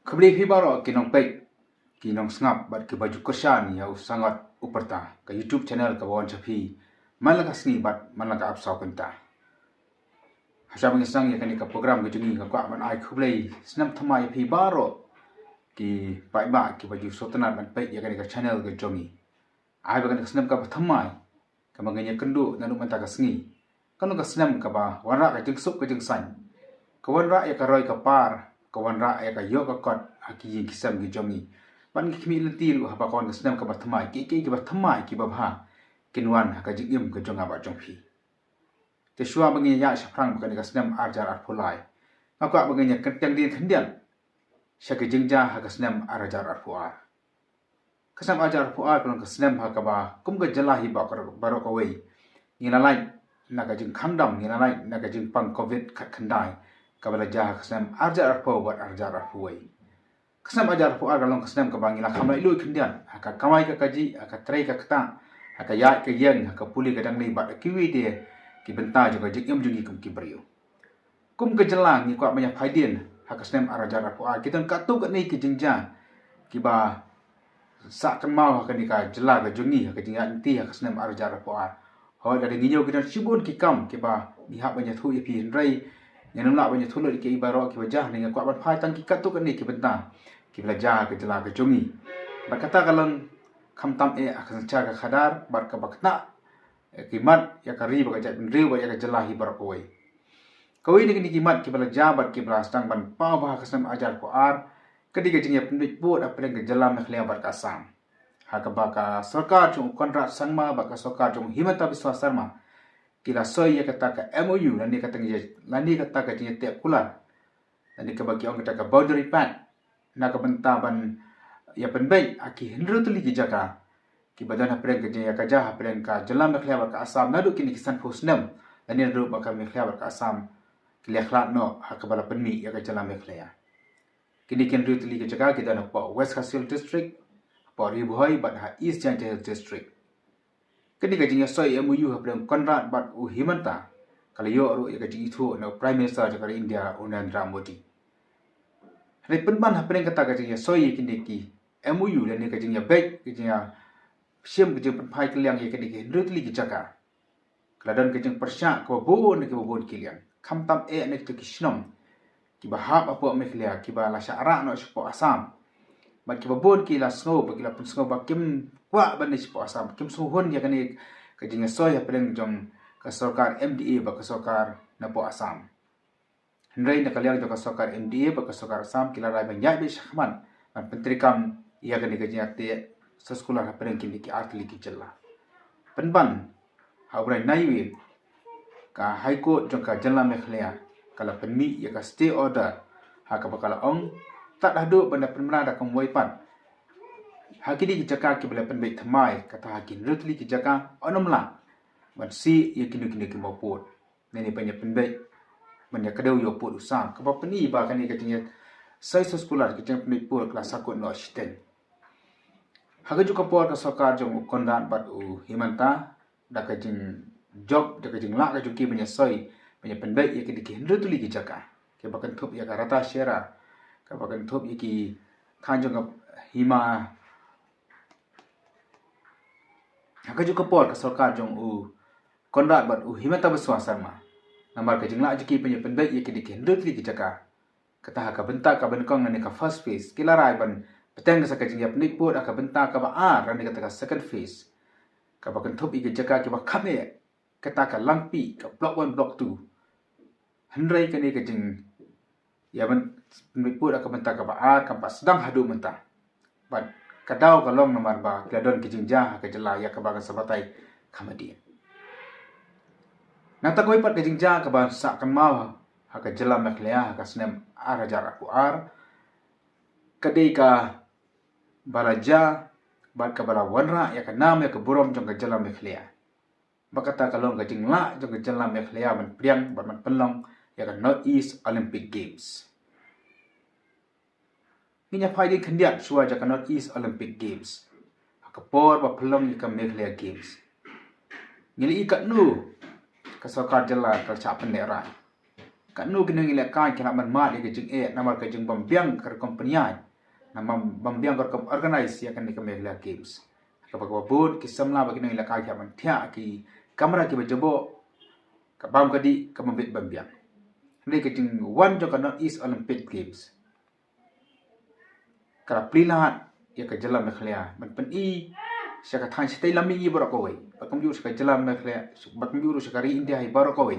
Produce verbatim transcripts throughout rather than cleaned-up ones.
Khublei phi baroh ki nongpeit, ki nongsngap bad kiba ju kyrshan ïa u Sangot U Pyrta, ka YouTube channel kaba wan sha phi man la ka sngi bad man la ka hapsaw kynta. Hashwa ban sdang ïa kane ka program ka jong ngi, nga kwah ban ai khublei snem thymmai ïa phi baroh ki paidbah kiba ju sngewtynnat ban peit ïa kane ka channel ka jong ngi. Ai ba kane ka snem kaba thymmai, kaba ngin ïakynduh naduh mynta ka sngi, kan long ka snem kaba wanrah ka jingsuk ka jingsaiñ, ka wanrah ïa ka roi ka par, ka wanrah ïa ka ïoh ka kot ha ki ïing ki sem ki jong ngi. Bad ngi khmih lynti ruh haba ka wan ka snem kaba thymmai, kiei kiei kiba thymmai kiba bha kin wan ha ka jingim ka jong nga bad jong phi. Te shuwa ba ngin ïaid shaphrang bad kane ka snem ar hajar arphew lai, nga kwah ba ngin ïakyndiang khyndiat sha ki jingjia ha ka snem ar hajar arphew ar. Ka snem ar hajar arphew ar ka long ka snem ha kaba kum ka jylla hi baroh kawei ngi la lait na ka jingkhang dam, ngi la lait na ka jingpang covid khatkhyndai, kaba la jia ha ka snem ar hajar arphew bad ar hajar arphew wei. Ka snem ar hajar arphew ar ka long ka snem kaba ngi la kham laitluid khyndiat ha ka kamai ka kajih, ha ka trei ka ktah, ha ka ïaid ka ïeng, ha ka pule ka dangnei bad ha kiwei de ki bynta jong ka jingim jong ngi kum ki briew. Kum ka jylla ngi kwah ban ïa phaidien ha ka snem ar hajar arphew ar, ki don katto katne ki jingjia kiba sah kynmaw ha kane ka jylla ka jong ngi ha ka jingïaid lynti ha ka snem ar hajar arphew ar. Hooid, lada ngi ñiew ki don shibun ki kam kiba ngi hap ban ïathuh ïa phi, hynrei ngin ym lah ban ïathuh lut ïa ki baroh kiba jia, nga kwah ban phai tang ki katto katne ki bynta kiba la jia ha ka jylla ka jong ngi. Bad kata ka long khamtam eh ha ka synshar ka khadar bad kaba ktah ki mat ïa ka ri bad ka jaitbynriew bad ïa ka jylla hi baroh kawei. Kawei na kine ki mat kiba la jia bad kiba la sdang ban paw bha ha ka snem ar hajar arphew ar ka dei ka jingïapynbeit pud hapdeng ka jylla Meghalaya bad ka Assam, ha kaba ka sorkar jong u Conrad Sangma bad ka sorkar jong u Himanta Biswa Sarma ki la soi ïa kata ka M O U, lane kata ka jingïa, lane kata ka jingïateh kular, lane kaba ki ong kata ka boundary pact, na ka bynta ban ïapynbeit ha ki hynriew tylli ki jaka kiba don hapdeng ka jingïakajia hapdeng ka jylla Meghalaya bad ka Assam naduh kine ki sanphew snem, lane naduh ba ka Meghalaya bad ka Assam ki la ïakhlad noh ha kaba la pynmih ïa ka jylla Meghalaya. Kine ki hynriew tylli ki jaka ki don hapoh West Khasi Hills District, hapoh Ri Bhoi bad ha East Jaintia Hills District. Kane ka jingïasoi M O U hapdeng u Conrad bad u Himanta ka la ïoh ruh ïa ka jingithuh na u Prime Minister jong ka ri India, u Narendra Modi. Hynrei pynban hapdeng kata ka jingïasoi ïa kine ki M O U lane ka jingïabeit, ka jingïashim, ka jingpynphai kylliang ïa kine ki hynriew tylli ki jaka, ka la don ka jingpyrshah kaba bun na kiba bun ki liang, khamtam eh na kito ki shnong kiba hap hapoh Meghalaya kiba la shah rah noh shapoh Assam. Bad kiba bun ki la sngew, ba ki la pynsngew ba kim kwah ban leit shapoh Assam, kim sngewhun ïa kane ka jingïasoi hapdeng jong ka sorkar M D A bad ka sorkar napoh Assam. Hynrei na ka liang jong ka sorkar M D A bad ka sorkar Assam ki la rai ban ïaid beit shakhmat ban pyntreikam ïa kane ka jingïateh soskular hapdeng kine ki artylli ki jylla. Pynban ha u bnai Naiwieng, ka High Court jong ka jylla Meghalaya ka la pynmih ïa ka stay order, ha kaba ka la ong, tad haduh ban da pynbna da kumwei pat ha kine ki jaka kiba la pynbeit thymmai, kata ha ki hynriew tylli ki jaka, yn ym lah ban siew ïa kino kino ki mawpud, lane ban ïa pynbeit, ban ïa kdew ïa u pud u sam, kaba pyni ba kane ka jingïasoi soskular, ka jingpynbeit pud ka la sahkut noh shiteng. Ha kajuh ka por ka sorkar jong u Conrad bad u Himanta, da ka jingjop, da ka jinglah ka jong ki ban ïasoi, ban ïa pynbeit ïa kine ki hynriew tylli ki jaka, kiba kynthup ïa ka Ratacherra, kaba kynthup ïa ki thaiñ jong ka hima. Ha kajuh ka por ka sorkar jong u Conrad bad u Himanta Biswa Sarma, namar ka jinglah jong ki ban ïa pynbeit ïa kine ki hynriew tylli ki jaka, kata ha ka bynta kaba nyngkong lane ka first phase, ki la rai ban bteng sa ka jingïapynbeit pud ha ka bynta kaba ar lane kata ka second phase, kaba kynthup ïa ki jaka kiba kham eh, kata ka Langpih, ka Block One, Block Two. Hynrei kane ka jingïapynbeit pud ha ka bynta kaba ar kam pat sdang haduh mynta. Bad ka daw ka long namar ba ki la don ki jingjia ha ka jylla ïa kaba ngan sa batai kham hadien. Nangta kawei pat ka jingjia kaba sah kynmaw ha ka jylla Meghalaya ha ka snem ar hajar arphew ar, ka dei kaba la jia bad kaba la wanrah ïa ka nam ïa ka burom jong ka jylla Meghalaya. Bad kata ka long ka jinglah jong ka jylla Meghalaya ban pdiang bad ban pynlong ïa ka North East Olympic Games. Ngin ïa peit khyndiat shuwa ïa ka North East Olympic Games ha ka por ba pynlong ïa ka Meghalaya Games. Ngi la ïohi katno ka sorkar jylla ka la shah pynlehrain. Katno ki nongïalehkai ki la ban mad ïa ka jingeh namar ka jingbym biang ka rukom pynïaid, namar bym biang ka rukom organize ïa kane ka Meghalaya Games. Kaba kaba bun ki samla bad ki nongïalehkai ki la ban thiah ki kamra kiba jaboh, ka bam ka dih, ka bym bit bym biang. Hynrei ka jingwan jong ka North East Olympic Games ka la plie lad ïa ka jylla Meghalaya ban pyni sha ka thaiñ shatei lam mihngi baroh kawei, bad kumjuh sha ka jylla Meghalaya, bad kumjuh sha ka ri India hi baroh kawei.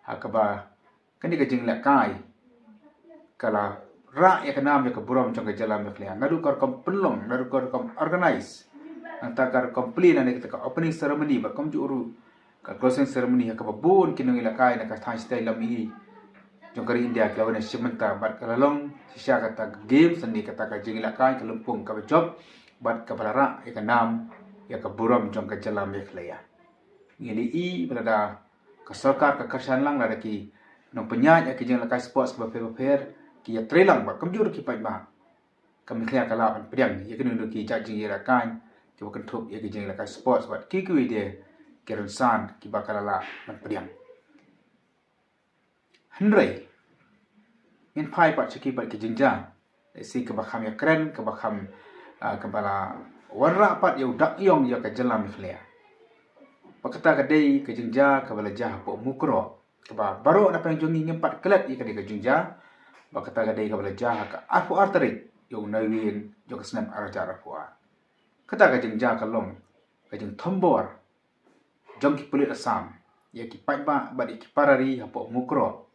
Ha kaba kane ka jingïalehkai ka la rah ïa ka nam ïa ka burom jong ka jylla Meghalaya, naduh ka rukom pynlong, naduh ka rukom organize, nangta ka rukom plie lane kata ka opening ceremony bad kumjuh ruh ka closing ceremony, ha kaba bun ki nongïalehkai na ka thaiñ shatei lam mihngi jong ka ri India ki la wan shim bynta bad ka la long shisha kata ka games lane kata ka jingïalehkai ka lympung kaba jop bad kaba la rah ïa ka nam ïa ka burom jong ka jylla Meghalaya. Ngi la ïohi ba lada ka sorkar ka kyrshan lang, lada ki nongpynïaid ïa ki jingïalehkai sports kiba pher ba pher ki ïatreilang bad kumjuh ruh ki paidbah, ka Meghalaya ka lah ban pdiang ïa kino kino ki jait jingïalehkai kiba kynthup ïa ki jingïalehkai sports bad kiwei kiwei de ki rynsan kiba ka la lah ban pdiang. Hynrei ngin phai pat sha ki pat ki jingjia, lehse kaba kham ïakren, kaba kham, ah, kaba la wanrah pat ïa u dak ïong ïa ka jylla Meghalaya. Bad kata ka dei ka jingjia kaba la jia hapoh Mukroh, kaba baroh na pdeng jong ngi ngim pat klet ïa ka dei ka jingjia. Bad kata ka dei kaba la jia ha ka arphew ar tarik ïa u Naiwieng jong ka snem ar hajar arphew ar. Kata ka jingjia ka long ka jingthombor jong ki pulit Assam ïa ki paidbah bad ïa ki para ri hapoh Mukroh,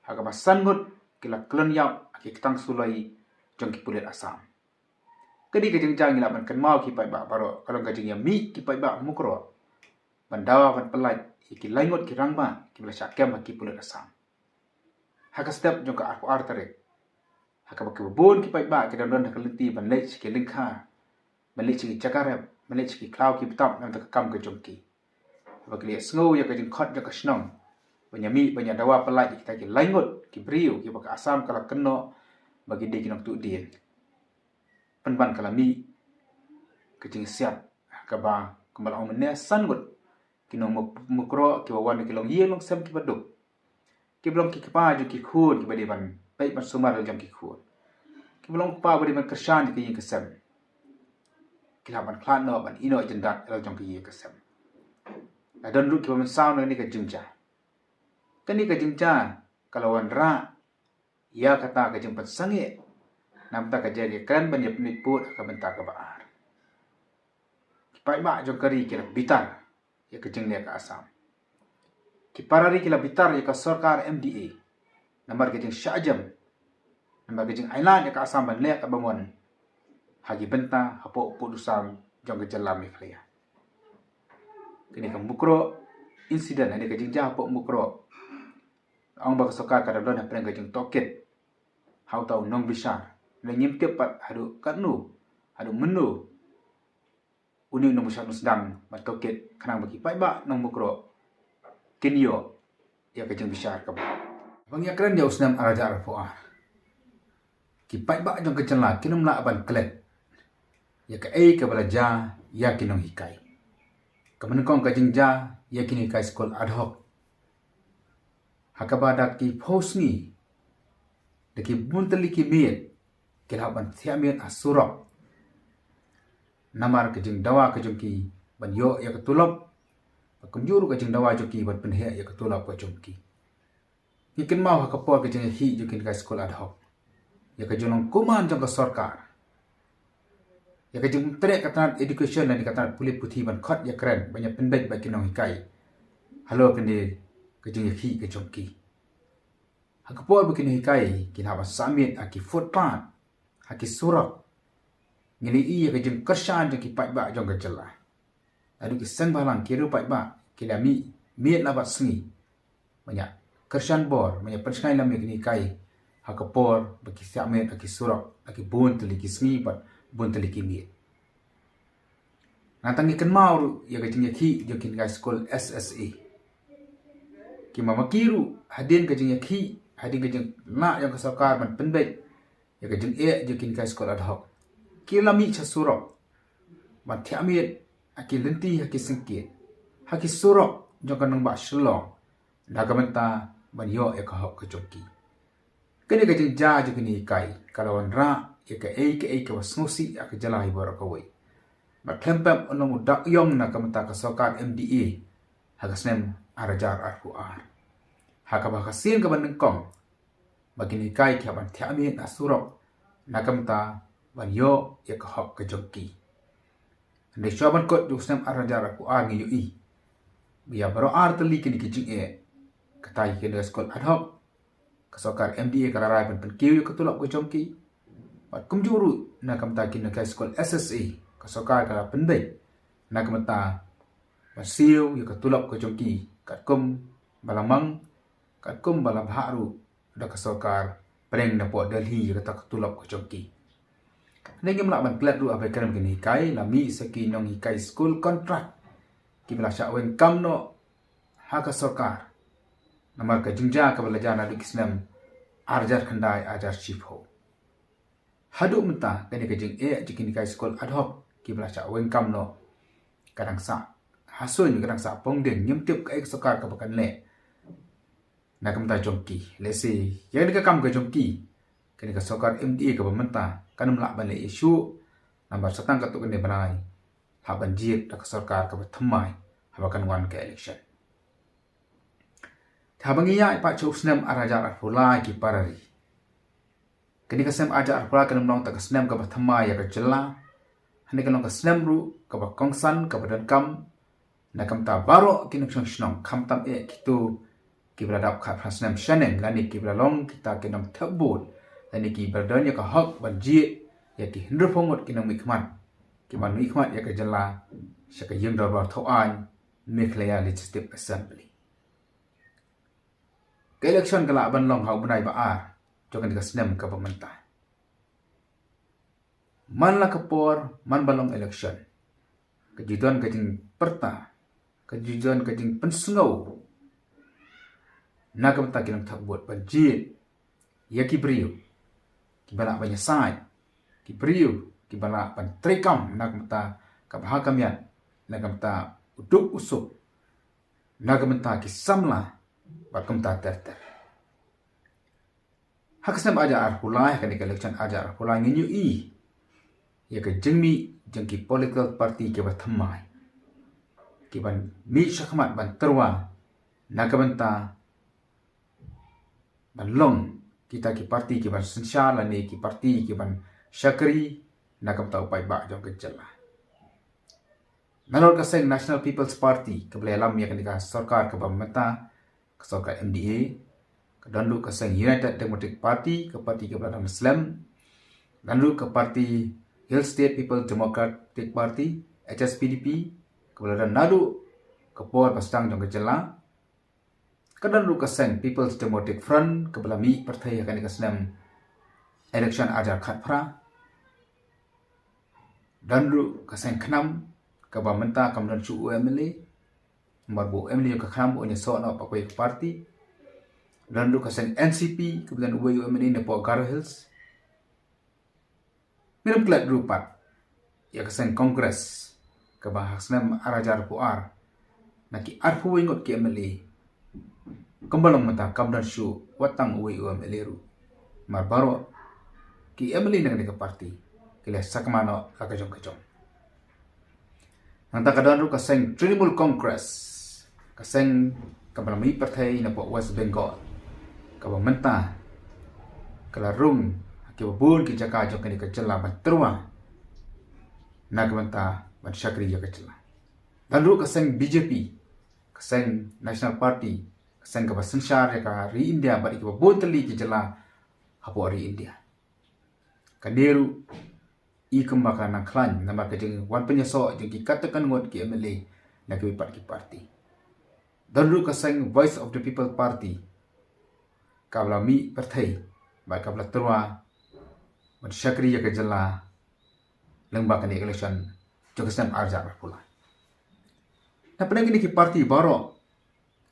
ha kaba san ngut ki la khlem ïap ha ki ktang suloi jong ki pulit Assam. Ka dei ka jingjia ngi lah ban kynmaw ki paidbah baroh, ka long ka jingïamih ki paidbah Mukroh ban dawa ban pyllait ïa ki lai ngut ki rangbah kiba la shah kem ha ki pulit Assam ha ka step jong ka arphew ar tarik. Ha kaba kiba bun ki paidbah ki dang don ha ka lynti ban leit sha ki lyngkha, ban leit sha ki jaka rep, ban leit sha ki khlaw ki btap na ka kam ka jong ki. Haba ki la sngew ïa ka jingkhot jong ka shnong ban ïamih ban ïadawa pyllait ïa kita ki lai ngut ki briew kiba ka Assam ka la kynnoh ba ki dei ki nongtuh dieng, pynban ka la mih ka jingsiat, kaba kumba la ong mynne, san ngut ki nong Muk- Mukroh kiba wan na ki longïing longsem kiba duk, kiba long ki kpa jong ki khun kiba dei ban peit ban sumar la jong ki khun, kiba long kpa ba dei ban kyrshan ïa ka ïing ka sem, ki lah ban khlad noh ban ïehnoh jyndat la jong ka ïing ka sem. La don ruh kiba mynsaw na kane ka jingjia. Kane ka jingjia ka la wanrah ïa kata ka jingpynsangeh na bynta ka jingïakren ban ïapynbeit pud ha ka bynta kaba ar. Ki paidbah jong ka ri ki la bitar ïa ka jingleh ka Assam. Ki para ri ki la bitar ïa ka sorkar M D A namar ka jingshah jem, namar ka jingailad ïa ka Assam ban leh kaba mon ha ki bynta hapoh pud u sam jong ka jylla Meghalaya. Kane ka Mukroh incident, kane ka jingjia hapoh Mukroh, ong ba ka sorkar ka dang don hapdeng ka jingtohkit ha uta u nongbishar. Ngim tip pat haduh katno, haduh mynno une u nongbishar un sdang ban tohkit khnang ba ki paidbah nong Mukroh kin ïoh ïa ka jingbishar kaba hok. Ba ngi ïakren ïa u snem ar hajar arphew ar, ki paidbah jong ka jylla kin ym lah ban klet ïa kaei kaba la jia ïa ki nonghikai. Kaba nyngkong ka jingjia ïa ki nonghikai skul ad hoc, ha kaba da ki phew sngi, da ki bun tylli ki miet ki la hap ban thiah miet ha surok namar ka jingdawa ka jong ki ban ïoh ïa ka tulop, bad kumjuh ruh ka jingdawa jong ki ban pynheh ïa ka tulop ka jong ki. Ngi kynmaw ha ka por ka jingïakhih jong ki nonghikai skul ad hoc, ïa ka jinglong kuman jong ka sorkar, ïa ka jingtreh ka tnat education lane ka tnat pule puthi ban khot ïakren ban ïapynbeit bad ki nonghikai halor kane ka jingïakhih ka jong ki. Ha ka por ba ki nonghikai ki la hap ban sah miet ha ki footpath, ha ki surok, ngi la ïohi ïa ka jingkyrshan jong ki paidbah jong ka jylla. Naduh ki seng bhalang, ki riew paidbah, ki la mih miet la bad sngi ban ïa kyrshan bor, ban ïa pynshngaiñ lam ïa ki nonghikai ha ka por ba ki thiah miet ha ki surok ha ki bun tylli ki sngi bad bun tylli ki miet. Nangta ngi kynmaw ruh ïa ka jingïakhih jong ki nonghikai skul S S A. Ki ma ma ki ruh hadien ka jingïakhih, hadien ka jinglah jong ka sorkar ban pynbeit ïa ka jingeh jong ki nonghikai skul ad hoc, ki la mih sha surok ban thiah miet ha ki lynti, ha ki syngkien, ha ki surok jong ka nongbah Shillong, na ka bynta ban ïoh ïa ka hok ka jong ki. Kane ka jingjia jong kine ki hikai ka la wanrah ïa kaei kaei kaba sngewsih ha ka jylla hi baroh kawei. Bad khlem pep u long u dak ïong na ka bynta ka sorkar M D A ha ka snem ar hajar arphew ar. Ha kaba ha ka sien kaba nyngkong ba kine ki hikai ki hap ban thiah miet na surok na ka bynta ban ïoh ïa ka hok ka jong ki. Hynrei shuwa ban kut jong u snem ar hajar arphew ar ngi ïohi ba ïa baroh ar tylli kine ki jingeh, katai kine ki skul ad hoc, ka sorkar M D A ka la rai ban pynkiew ïa ka tulop ka jong ki. Bad kumjuh ruh na ka bynta kine ki skul S S A, ka sorkar ka la pynbeit na ka bynta ban siew ïa ka tulop ka jong ki katkum ba la mang, katkum ba la bhah ruh da ka sorkar pdeng na pdeng Delhi ïa kata ka tulop ka jong ki. Hynrei ngim lah ban klet ruh ha ba ïakren kine ki hikai, la mih sa ki nonghikai skul kontrak kiba la shah weng kam noh ha ka sorkar namar ka jingjia kaba la jia naduh ki snem ar hajar khyndai ar hajar shiphew. Haduh mynta kane ka jingeh jong kine ki hikai skul ad hoc kiba la shah weng kam noh ka dang sah ha suiñ, ka dang sah pong dien, ngim tip kaei ka sorkar kaba kan leh na ka bynta jong ki. Lehse ïa kane ka kam ka jong ki, kane ka sorkar M D A kaba mynta kan ym lah ban leh ïa shuh, namar sa tang katto katne bnai hap ban jied da ka sorkar kaba thymmai haba kan wan ka election. Te haba ngi ïaid pat sha u snem ar hajar arphew lai ki para ri, kane ka snem ar hajar arphew lai kan ym long tang ka snem kaba thymmai ïa ka jylla, hynrei kan long ka snem ruh kaba kongsan, kaba donkam na ka bynta baroh ki nongshong shnong, khamtam eh kito kiba la dap khatphra snem shaneng lane kiba la long kita ki nongthep vote lane kiba la don ïa ka hok ban jied ïa ki hynriewphew ngut ki nongmihkhmat kiban mihkhmat ïa ka jylla sha ka ïing dorbar thaw aiñ, Meghalaya Legislative Assembly. Ka election ka lah ban long ha u bnai ba ar jong kane ka snem kaba mynta. Man la ka por man ba long election, ka ju don ka jingpyrta, ka ju don ka jingpynsngew na ka bynta ki nongthep vote ban jied ïa ki briew kiba lah ban ïasaid, ki briew kiba lah ban treikam na ka bynta ka bha ka miat, na ka bynta u duk u suk, na ka bynta ki samla bad kumta ter ter. Ha ka snem ar hajar arphew lai, ha kane ka election ar hajar arphew lai, ngin ïohi ïa ka jingmih jong ki political party kiba thymmai kiban mih shakhmat ban tyrwa na ka bynta ban long kita ki party kiban synshar lane ki party kiban shakri na ka bynta u paidbah jong ka jylla. Nalor ka seng National People's Party kaba la ïalam ïa kane ka sorkar kaba mynta, ka sorkar M D A, ka don ruh ka seng United Democratic Party, ka party kaba la dang slem, don ruh ka party Hill State People Democratic Party, H S P D P, kaba la don naduh ka por ba sdang jong ka jylla. Ka don ruh ka seng People's Democratic Front kaba la mih pyrthei ha kane ka snem election ar hajar khatphra. Don ruh ka seng KHNAM kaba mynta kam don shuh u M L A. Namar ba u M L A jong ka KHNAM un ïasoh noh bad kawei ka party. Don ruh ka seng N C P kaba don uwei u M L A napoh Garo Hills. Ngin ym klet ruh pat ïa ka seng Congress kaba ha ka snem ar hajar arphew ar, na ki arphew wei ngut ki M L A, kumba long mynta kam don shuh wat tang uwei u M L A ruh. Namar baroh ki M L A na kane ka party ki la sakma noh la ka jong ka jong. Nangta ka don ruh ka seng Trinamool Congress, ka seng kaba la mih pyrthei napoh West Bengal, kaba mynta ka la rung ha kiba bun ki jaka jong kane ka jylla ban tyrwa na ka bynta ban shakri ïa ka jylla. Don ruh ka seng B J P, ka seng National Party, ka seng kaba synshar ïa ka ri India bad ïa kiba bun tylli ki jylla hapoh ri India. Kane ruh i kumba ka nang khlaiñ namar ka jingwan pynïasoh jong ki katto katne ngut ki M L A na kiwei pat ki party. Don ruh ka seng Voice of the People Party kaba la mih pyrthei bad kaba la tyrwa ban shakri ïa ka jylla lyngba kane ka election jong ka snem ar hajar arphew lai. Na pdeng kine ki party baroh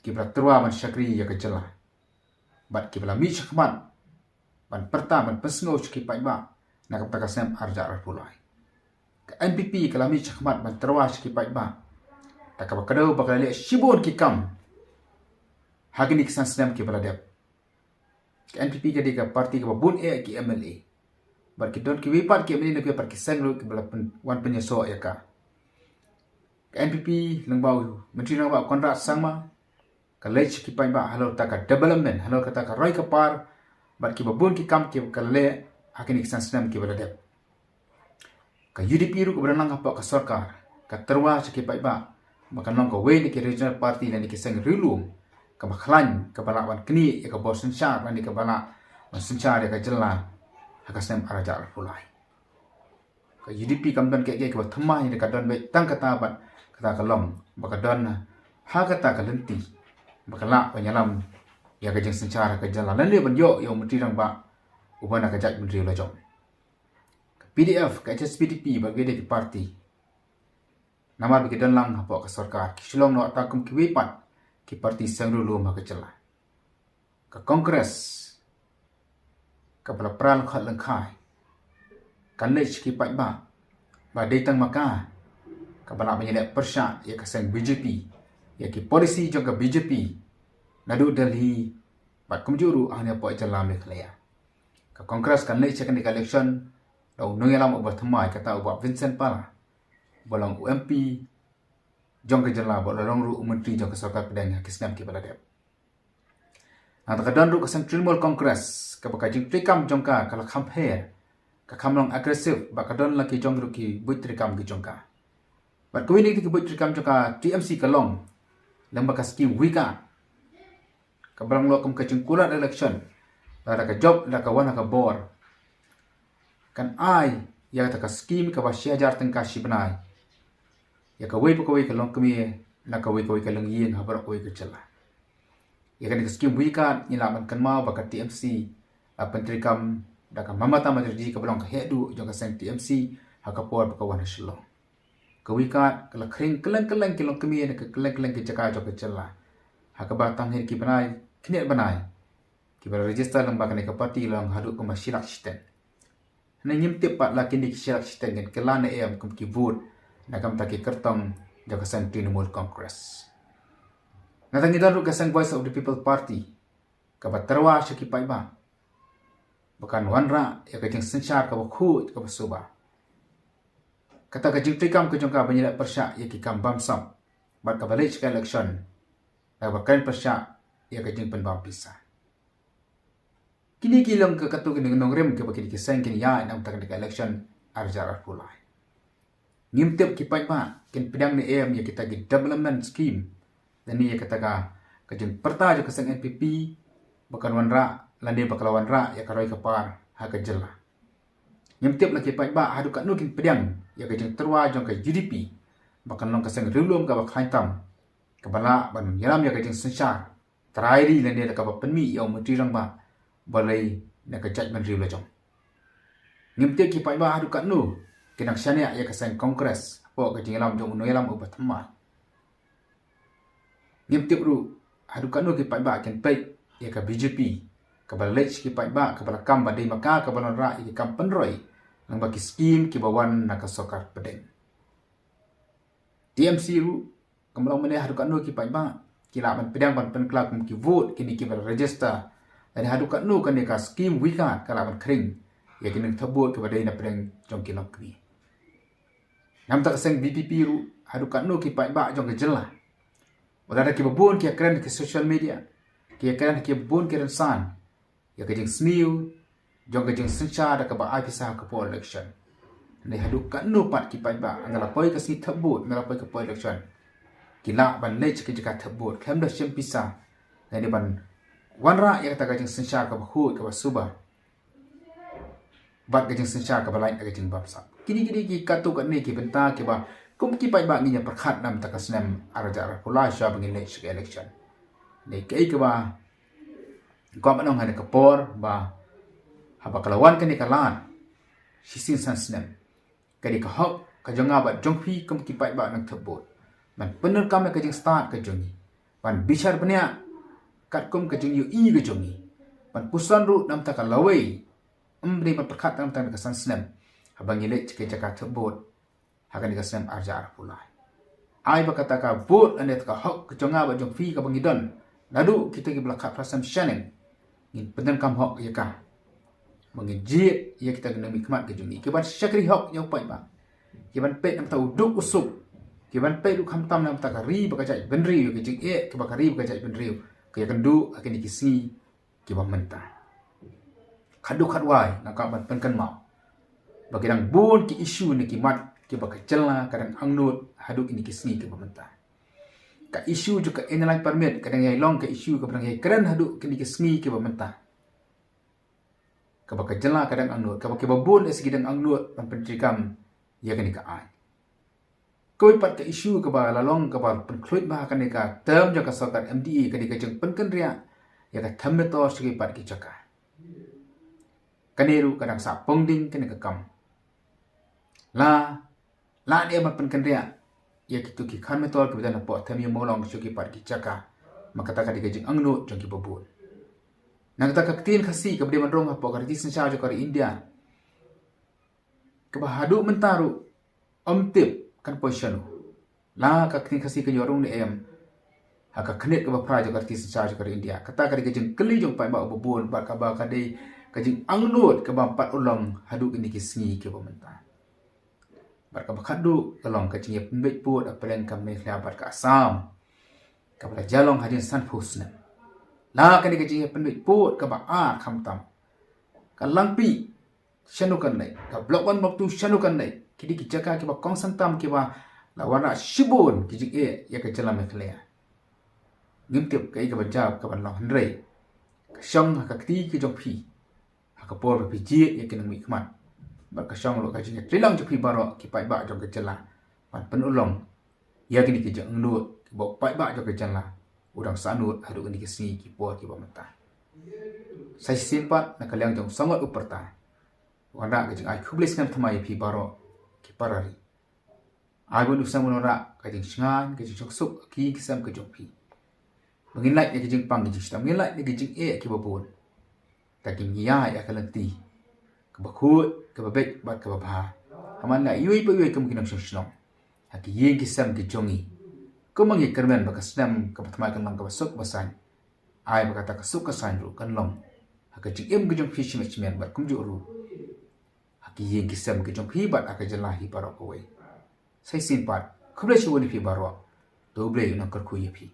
kiba la tyrwa ban shakri ïa ka jylla bad kiba la mih shakhmat ban pyrta ban pynsngew sha ki paidbah na ka bynta ka snem ar hajar arphew lai. Ka N P P ka la mih shakhmat ban tyrwa sha ki paidbah da kaba kdew ba ka la leh shibun ki kam Ha kine ki san snem kiba la dep, ka N P P ka dei ka party kaba bun eh ki M L A. Bad ki don kiwei pat ki M L A na kiwei pat ki seng ruh kiba la pyn-, wan pynïasoh ïa ka. Ka N P P lyngba u Myntri Rangbah Conrad Sangma ka leit sha ki paidbah halor kata ka development, halor kata ka roi ka par, bad kiba bun ki kam kiba ka leh ha kine ki san snem kiba la dep. Ka U D P ruh kaba don lang hapoh ka sorkar ka tyrwa sha ki paidbah ba kan long kawei na ki regional party lane ki seng riewlum kaba khlaiñ, kaba lah ban knieh ïa ka bor synshar lane kaba lah ban synshar ïa ka jylla ha ka snem ar hajar arphew lai. Ka U D P kam don kiei kiei kiba thymmai, ne ka don beit tang kata bad kata ka long ba ka don ha kata ka lynti ba ka lah ban ïalam ïa ka jingsynshar ha ka jylla lane ban ïoh ïa u Myntri Rangbah uba na ka jaitbynriew lajong. Ka P D F, ka H S P D P bad kiwei de ki party, namar ba ki don lang hapoh ka sorkar, ki shu long noh tang kum kiwei pat ki party seng riewlum ha ka jylla. Ka Congress kaba la pra lyngkhot lyngkhai kan leit sha ki paidbah ba dei tang ma ka kaba lah ban ïaleh pyrshah ïa ka seng B J P, ïa ki policy jong ka B J P naduh Delhi bad kumjuh ruh hangne hapoh jylla Meghalaya. Ka Congress kan leit sha kane ka election da u nongïalam uba thymmai, kata u Bah Vincent Pala, uba long u M P jong ka jylla bad u la long ruh u myntri jong ka sorkar pdeng ha ki snem kiba la dep. Nangta ka don ruh ka seng Trinamool Congress kaba ka jingtreikam jong ka ka la kham pher, ka kham long aggressive, bad ka don la ki jong ruh ki buit treikam ki jong ka. Bad kawei na ki buit treikam jong ka T M C ka long lyngba ka skim Wi Card kaba long lah kum ka jingkular election, lada ka jop, lada ka wan ha ka bor, kan ai ïa kata ka skim kaba shi hajar tyngka shi bnai ïa kawei pa kawei ka longkmie na kawei kawei ka longïing ha baroh kawei ka jylla. Ïa kane ka skim Wi Card ngi lah ban kynmaw ba ka T M C la pyntreikam da ka Mamata Banerjee kaba long ka heh duh jong ka seng T M C ha ka por ba ka wan ha Shillong. Ka Wi Card ka la khring kylleng kylleng ki longkmie na ka kylleng kylleng ki jaka jong ka jylla, ha kaba tang hi ki bnai, khyndiat bnai kiba la register lyngba kane ka party long haduh kumba shi lak shiteng. Hynrei ngim tip pat la kine ki shi lak shiteng kin kylla ne em kum ki vote na ka bynta ki kyrtong jong ka seng Trinamool Congress. Nangta ngi don ruh ka seng Voice of the People Party kaba tyrwa sha ki paidbah ba kan wanrah ïa ka jingsynshar kaba khuid kaba suba. Kata ka jingtreikam ka jong ka ban ïaleh pyrshah ïa ki kam bamsap bad kaba leit sha ka election da kaba kren pyrshah ïa ka jingpynbam pisa. Kine ki long ka katto katne ki nongrim kiba kine ki seng kin ïaid na ka bynta kane ka election ar hajar arphew lai. Ngim tip ki paidbah kin pdiang ne em ïa kita ki development scheme lane ïa kata ka, ka jingpyrta jong ka seng N P P ba kan wanrah lane ba ka la wanrah ïa ka roi ka par ha ka jylla. Ngim tip la ki paidbah haduh katno kin pdiang ïa ka jingtyrwa jong ka U D P ba kan long ka seng riewlum kaba khlaiñ tam, kaba lah ban ïalam ïa ka jingsynshar trai ri lane da kaba pynmih ïa u Myntri Rangbah balei na ka jaitbynriew lajong. Ngim tip ki paidbah haduh katno kin nang shaniah ïa ka seng Congress hapoh ka jingïalam jong u nongïalam uba thymmai. Ngim tip ruh haduh katno ki paidbah kin peit ïa ka B J P kaba la leit sha ki paidbah, kaba la kam ba dei ma ka kaba la wanrah ïa ki kam pynroi lyngba ki skim kiba wan na ka sorkar pdeng. T M C ruh, kam long mynne haduh katno ki paidbah ki lah ban pdiang ban pynkylla kum ki vote kine kiba la register, lane haduh katno kane ka skim Wi Card ka lah ban khring ïa ki nongthep vote kiba dei na pdeng jong ki longkmie. Na ka bynta ka seng V P P ruh, haduh katno ki paidbah jong ka jylla, wat la da kiba bun ki ïakren ha ki social media, ki ïakren ha kiba bun ki rynsan ïa ka jingsniew jong ka jingsynshar da kaba ai pisa ha ka por election. Hynrei haduh katno pat ki paidbah, nga la poi ka sngi thep vote, nga la poi ka por election, ki lah ban leit sha ki jaka thep vote khlem da shim pisa, lane ban wanrah ïa kata ka jingsynshar kaba khuid kaba suba bad ka jingsynshar kaba lait da ka jingbamsap. Kine kine ki katto katne ki bynta kiba kum ki paidbah ngin ïa pyrkhat na ka bynta ka snem ar hajar arphew lai shuwa ba ngin leit sha ka election. Ne kaei kaba kwah ban ong ha kane ka por ba haba ka la wan kane ka lad shisien san snem, ka dei ka hok ka jong nga bad jong phi kum ki paidbah nongthep vote ban pyndonkam ïa ka jingstad ka jong ngi, ban bishar bniah katkum ka jingïohi ka jong ngi, ban puson ruh na ka bynta ka lawei, ym dei ban pyrkhat tang tang da ka san snem haba ngi leit sha ki jaka thep vote ha kane ka snem ar hajar arphew lai. Ai ba kata ka vote lane kata ka hok ka jong nga bad jong phi kaba ngi don Naduh kita kiba la khatphra snem shaneng ngin pyndonkam hok ïa ka. Ba ngin jied ïa kita ki nongmihkhmat ki jong ngi kiban shakri hok ïa u paidbah, kiban peit na ka bynta u duk u suk, kiban peit ruh khamtam na ka bynta ka ri bad ka jaitbynriew, ïa ka jingeh kaba ka ri bad ka jaitbynriew ka ïakynduh ha kine ki sngi kiba mynta. Khadduh khatwai nga kwah ban pynkynmaw ba ki dang bun ki issue ne ki mat kiba ka jylla ka dang angnud haduh kine ki sngi kiba mynta. Ka issue jong ka Inner Line Permit ka dang ïai long ka issue kaba dang ïai kren haduh kine ki sngi kiba mynta, kaba ka jylla ka dang angnud, kaba kiba bun lehse ki dang angnud ban pyntreikam ïa kane ka aiñ. Kawei pat ka issue kaba la long kaba pynkhluit bha ha kane ka term jong ka sorkar M D A ka dei ka jingpynkynriah ïa ka them metor sha kiwei pat ki jaka. Kane ruh ka dang sah pongding kane ka kam. La, la ne ban pynkynriah ïa kito ki khan metor kiba don hapoh them ïa Mawlong sha kiwei pat ki jaka. Ma kata ka dei ka jingangnud jong kiba bun. Na kata ka ktien Khasi kaba dei ban rung hapoh ka riti synshar jong ka ri India, kaba haduh mynta ruh ym tip kan poi shano. La ka ktien Khasi kan ïoh rung ne em ha ka khyndiat kaba phra jong ka riti synshar jong ka ri India. Kata ka dei ka jingkylli jong paidbah uba bun bad kaba ka dei ka jingangnud kaba ym pat urlong haduh kine ki sngi kiba mynta. Bad kaba khatduh ka long ka jingïapynbeit pud ha pdeng ka Meghalaya bad ka Assam, kaba la jia long hadien sanphew snem. La kane ka jingïapynbeit pud kaba ar khamtam, ka Langpih shano kan leit, ka Block One, Block Two shano kan leit, ki dei ki jaka kiba kongsan tam kiba la wanrah shibun ki jingeh ïa ka jylla Meghalaya. Ngim tip kaei kaban jia kaban long, hynrei ka shong ha ka kti ka jong phi ha ka por ba phi jied ïa ki nongmihkhmat. Bad ka shong ruh ka jingïatreilang jong phi baroh ki paidbah jong ka jylla ban pynurlong ïa kine ki jingangnud kiba u paidbah jong ka jylla u dang sahnud haduh kine ki sngi ki por kiba mynta. Sa shisien pat na ka liang jong u Sangot u Pyrta, wanrah ka jingai khublei snem thymmai ïa phi baroh ki para ri. Ai ban u Sangot wanrah ka jingshngaiñ, ka jingsuk, ka ïing ka sem ka jong phi. Ba ngin lait na ka jingpang ka jingshitom, ngin lait na ka jingeh kiba bun. Te ngin ïaid ïa ka lynti kaba khuid, kaba beit bad kaba bha. Haman la iwei pa iwei kum ki nongshong shnong ha ki ïing ki sem ki jong ngi. Kumba ngi kyrmen ba ka snem kaba thymmai kan long kaba suk kaba saiñ, ai ba kata ka suk ka saiñ ruh kan long ha ka jingim ka jong phi shimet shimet bad kumjuh ruh ha ki ïing ki sem ki jong phi bad ha ka jylla hi baroh kawei. Sa shisien pat khublei shibun ïa phi baroh. To U Blei un nang kyrkhu ïa phi.